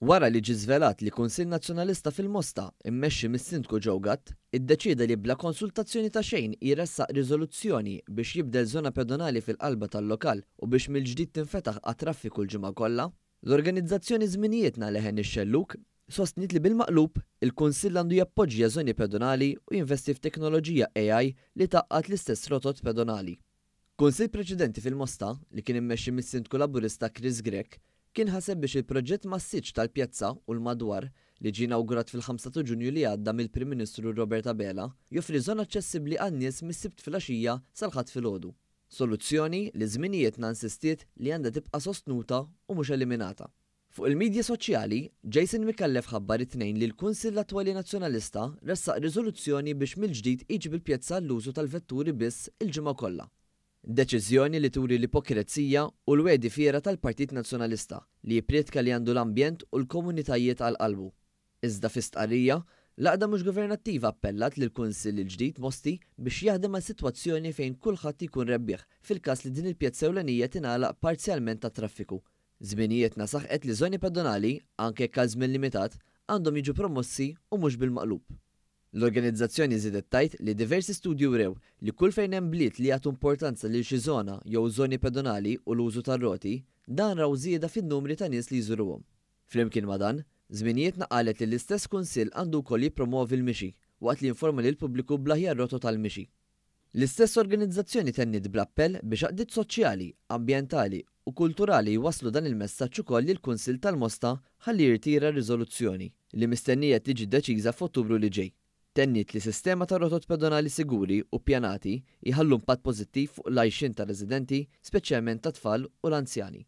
Wara li ġie żvelat li Kunsill Nazzjonalista fil-Mosta, immexxi mis-Sindku Joe Gatt, iddeċieda li bla konsultazzjoni ta' xejn jressaq riżoluzzjoni biex jibdel żona pedonali fil-qalba tal-lokal u biex mill-ġdid tinfetaħ għat-traffiku l-ġimgħa kollha, l-organizzazzjoni Żminijietna Leħen ix-Xellug sostniet li bil-maqlub, il-Kunsill għandu jappoġġja żoni pedonali u jinvesti f'teknoloġija AI li tgħaqqad l-istess rotot pedonali. Kunsill preċedenti fil-Mosta, li kien immexxi mis-Sindku Laburista Chris Grech, kien ħaseb biex il-proġett massiċċ tal-pjazza u l-madwar, li ġie inawgurat fil-5 ta' Ġunju li għadda mill-Prim Ministru Robert Abela, joffri żona aċċessibbli għan-nies mis-Sibt filgħaxija sal-Ħadd filgħodu. Soluzzjoni li Żminijietna insistiet li għandha tibqa' sostnuta u mhux eliminata. Fuq il-midja soċjali, Jason Micallef ħabbar it-Tnejn li l-Kunsill attwali Nazzjonalista ressaq riżoluzzjoni biex mill-ġdid iġib il-pjazza għall-użu tal-vetturi biss il-ġimgħa kollha. Deċiżjoni li turi l-ipokrezija u l-wegħdi fiergħa tal-Partit Nazzjonalista li jipprietka li għandu l-ambjent u l-komunitajiet għal qalbu. Iżda fi stqarrija, l-għaqda mhux governattiva appellat lill-Kunsill il-ġdid Mosti biex jaħdem għal sitwazzjoni fejn kulħadd jkun rebbieħ fil-każ li din il-pjazza ewlenija tingħalaq parzjalment għat-traffiku. Żminijietna saħqet li żoni pedonali, anke jekk għal żmien limitat, għandhom jiġu promossi u mhux bil-maqlub. L-organizzazzjoni żiedet tgħid li diversi studji wrew li kull fejn hemm bliet li jagħtu importanza lil xi żona jew żoni pedonali u l-użu tar-roti, dan raw żieda fin-numri ta' nies li jżuruhom. Flimkien ma' dan, Żminijietna qalet li l-istess Kunsill għandu wkoll jippromovi l-mixi, waqt li jinforma lill-pubbliku bl-aħjar rotot għall-mixi. L-istess organizzazzjoni tenniet bl-appell biex għaqdiet soċjali, ambjentali u kulturali jwasslu dan il-messaġġ ukoll lill-Kunsill tal-Mosta ħalli jirtira r-riżoluzzjoni, li mistennija tiġi deċiża f'Ottubru li ġej. Tenniet li sistema ta' rotot pedonali siguri u ppjanati jħallu impatt pożittiv fuq l-għajxien tar-residenti, speċjalment tat-tfal u l-anzjani.